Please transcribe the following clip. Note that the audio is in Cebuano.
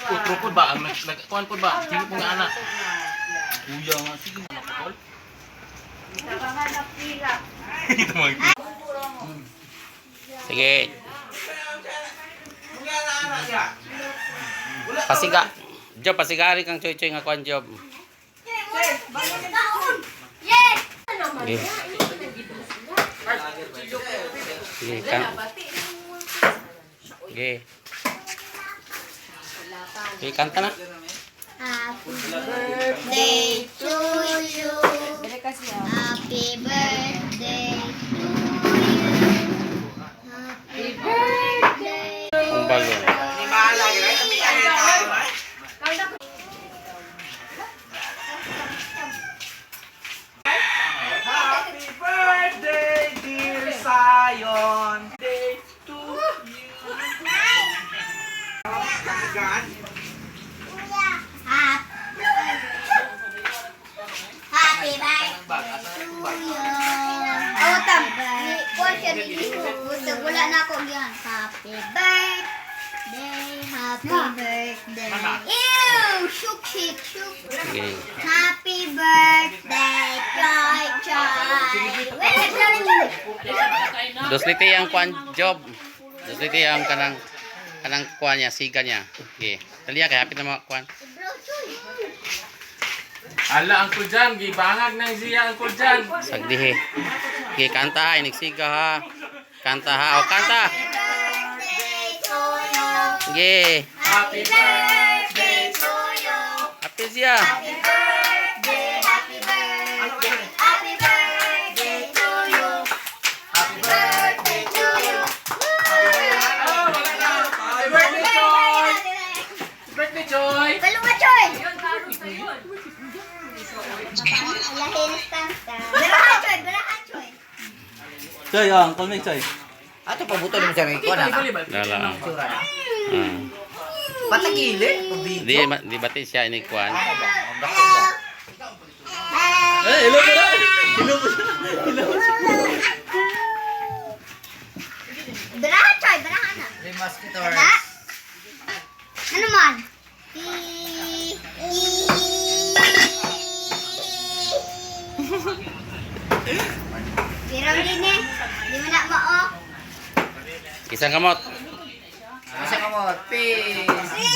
Utro po ba? Ang nagkuhan po ba? Sige po nga anak. Kuya nga, sige mga putol. Ito mga. Sige. Pasiga. Job, pasigari kang Choy Choy nga kuan, Job. Sige. Sige, kan. Sige. Sige, kanta na. Happy birthday to you. Happy birthday to you. Happy birthday. Kung bago. Happy birthday, dear Zion. Day to you. Happy birthday to you. Oh, tam. Kuha siya dito. Wala na ako yan. Happy birthday. Happy birthday. Ew! Shook, shake, shook. Sige. Happy birthday, Choy Choy. Wait, Choy Choy. Dusliti ang kuan, Job. Dusliti ang kanang kuan niya, siga niya. Sige. Dali kay hapit na mga kuan. Bro, Choy. Ala, Uncle Jan, gibangag nang siya, Uncle Jan. Sagdihi. Sige, kanta ha, inigsiga ha. Kanta ha, o kanta. Birthday to you. Sige. Happy birthday to you. Happy siya. Happy birthday, happy birthday, happy birthday to you. Happy birthday to you. Happy birthday, Choy! Birthday, Choy! Baluwa, Choy! Lahinis kanta. Barahan, Choy! Barahan, Choy! Choy, oh, Uncle Mick, Choy. Ato pabuto mo siya may kuan na. Lala. Sura na. Ah. Patagili, pabidyo. Di bati siya inig kuan. Ano ba? Ang dako ba? Eh, hello po na. Hello po siya. Hello po siya. Barahan, Choy! Barahan na. Three Musketeers. Na? Ano man? I, I. Pero din eh. Di mo na mao. Isang kamot. Isa ka mo. Peace.